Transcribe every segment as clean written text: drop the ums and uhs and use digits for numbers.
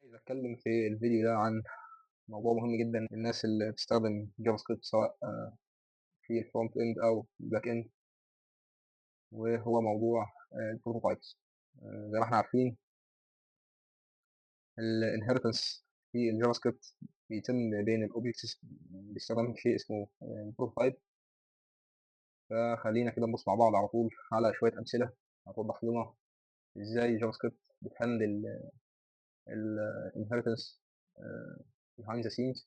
عايز أتكلم في الفيديو ده عن موضوع مهم جدا للناس اللي بتستخدم JavaScript سواء في ال front end أو ال back end، وهو موضوع ال prototypes. زي ما احنا عارفين ال inheritance في ال JavaScript بيتم بين ال objects باستخدام شيء اسمه prototype. فخلينا كده نبص مع بعض على طول على شوية أمثلة هتوضح لنا ازاي JavaScript بت handle ال inheritance behind the scenes.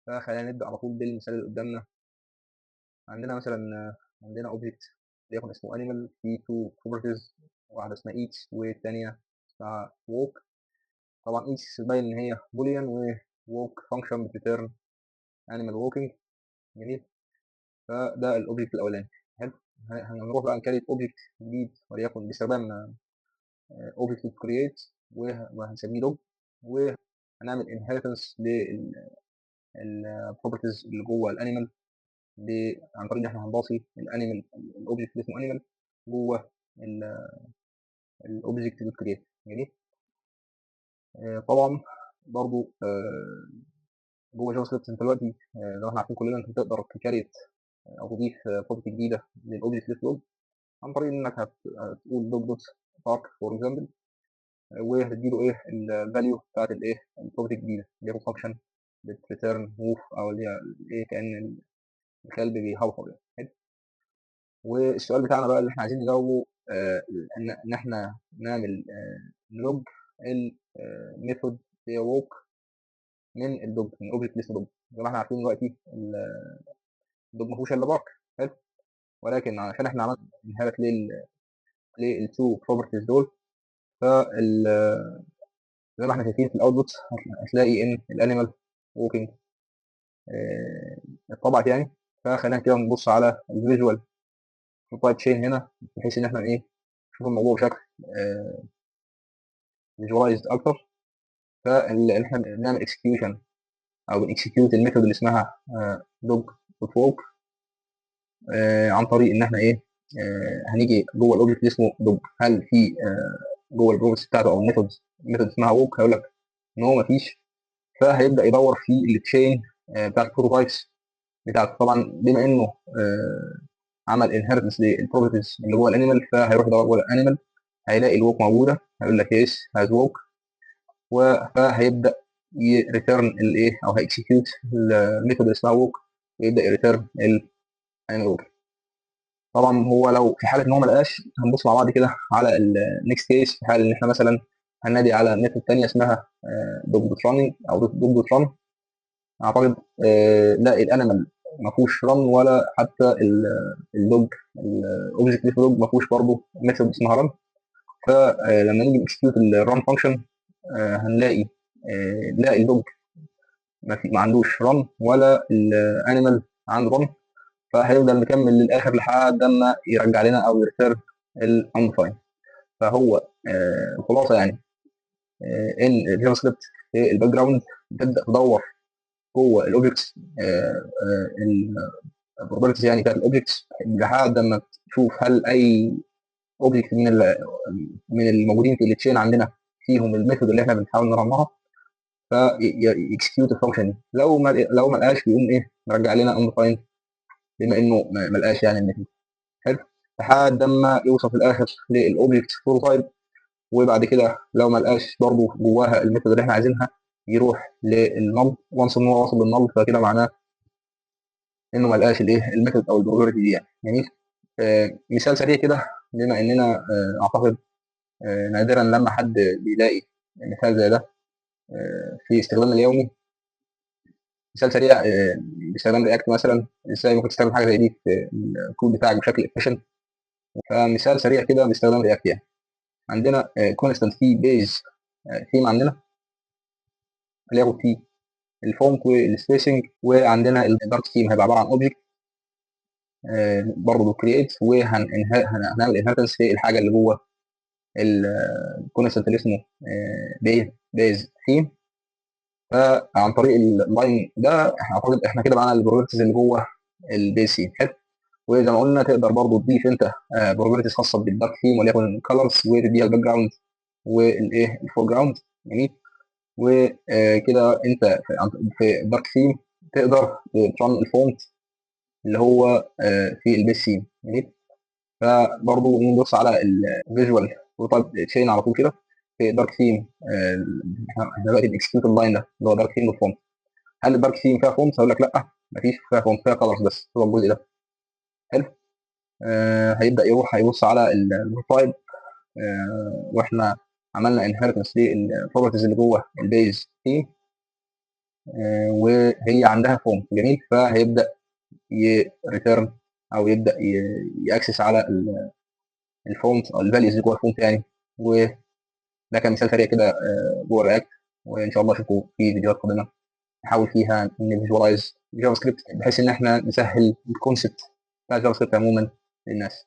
فخلينا نبدأ على طول بالمثال اللي قدامنا. عندنا مثلا عندنا object ليكن اسمه animal، فيه two properties، واحدة اسمها eats والتانية اسمها walk. طبعا eats باين ان هي boolean و walk function بت return animal walking. جميل، فده ال object الاولاني. حلو، هنروح بقى ن create object جديد وليكن باستخدام object create وهنسميه dog، وهنعمل inheritance لل properties اللي جوه ال animal عن طريق ان احنا هنباصي ال animal ال object اللي اسمه animal جوه ال object dot create. جميل، طبعا برضو جوه JavaScript انت دلوقتي زي ما احنا عارفين كلنا انت تقدر ت create او تضيف property جديدة لل object اللي اسمه dog عن طريق انك هتقول dog dot bark for example، وهتديله ايه ال value بتاعت الايه ال property الجديدة اللي هي function بت return woof او اللي هي ايه كان الكلب بيهوهو يعني. حلو، والسؤال بتاعنا بقى اللي احنا عايزين نجاوبه ان احنا نعمل log ال method هي walk من ال dog، من object اسمه dog. زي ما احنا عارفين دلوقتي ال dog ما فيهوش الا bark. حلو، ولكن عشان احنا عملنا inherit لل two properties دول، فال زي ما احنا شايفين في ال output هتلاقي ان ال animal walking اتطبعت يعني. فخلينا كده نبص على ال visual prototype chain هنا بحيث ان احنا ايه نشوف الموضوع بشكل visualized اكتر. فاللي احنا بنعمل execution او بن execute ال method اللي اسمها dog dot walk عن طريق ان احنا ايه هنيجي جوه ال object اللي اسمه dog، هل في جوه ال properties بتاعته او ال method اسمها walk؟ هيقول لك ان هو مفيش. فهيبدا يدور في ال chain بتاعت ال prototypes بتاعته. طبعا بما انه عمل inheritance لل properties اللي جوه ال animal، فهيروح يدور جوه ال animal هيلاقي ال walk موجودة، هيقول لك yes has walk، فهيبدا ي return الايه او هي execute ال method اللي اسمها walk ويبدا ي return ال animal walk. طبعا هو لو في حاله ان هو ما لقاش، هنبص مع بعض كده على ال next case. في حاله ان احنا مثلا هننادي على method ثانية اسمها dog dot running او dog dot run. اعتقد لا ال animal ما فيهوش run ولا حتى ال dog ال object اللي dog ما فيهوش برضه method اسمها run. فلما نيجي ن execute ال run function هنلاقي لا ال dog ما عندوش run ولا ال animal عنده run، فهيفضل مكمل للاخر لحد ما يرجع لنا او ي return ال undefined. فهو الخلاصة يعني ان ال JavaScript في ال background بتبدا تدور جوه ال objects ال properties يعني بتاعت ال objects لحد ما تشوف هل اي object من الموجودين في ال chain عندنا فيهم ال method اللي احنا بنحاول ن run ها، ف execute ال function دي. لو ما لقاش بيقوم ايه مرجع لنا undefined بما انه ما لقاش يعني ال method. حلو، لحد ما يوصل في الاخر لل object prototype، وبعد كده لو ما لقاش برضه جواها ال method اللي احنا عايزينها يروح لل null. once ان هو وصل لل null فكده معناه انه ما لقاش الايه ال method او ال property دي يعني. جميل، مثال سريع كده بما اننا اعتقد نادرا لما حد بيلاقي مثال زي ده في استخدامنا اليومي. مثال سريع باستخدام React مثلا، ازاي ممكن تستخدم حاجة زي دي في الكود بتاعك بشكل efficient. فمثال سريع كده باستخدام React يعني عندنا constant في base theme عندنا اللي ياخد فيه ال font وال spacing، وعندنا ال dark theme هيبقى عبارة عن object برضه create، وهنعمل inheritance في الحاجة اللي جوه ال constant اللي اسمه base theme. فعن طريق ال line ده احنا اعتقد احنا كده معانا ال properties اللي جوه ال base theme. حلو، وزي ما قلنا تقدر برضه تضيف انت properties خاصة بال dark theme وليكن colors وتديها ال background والايه ال foreground. جميل، وكده انت في dark theme تقدر ت run ال font اللي هو في ال base theme. جميل. فبرضه نبص على ال visual prototype chain على طول كده في dark theme. احنا دلوقتي بن execute ال line ده اللي هو dark theme dot font. هل ال dark theme فيها font؟ هقول لك لا، مفيش فيها font، فيها colors بس، هو الجزء ده. حلو. هيبدا يروح هيبص على ال prototype، واحنا عملنا inheritance لل properties اللي جوه ال base theme، وهي عندها font. جميل. فهيبدا ي return او يبدا ي access على ال font او ال values اللي جوه ال font يعني. وده كان مثال سريع كده جوه ال React، وان شاء الله اشوفكم في فيديوهات قادمة نحاول فيها ن visualize JavaScript بحيث ان احنا نسهل ال concept بتاع JavaScript عموما للناس.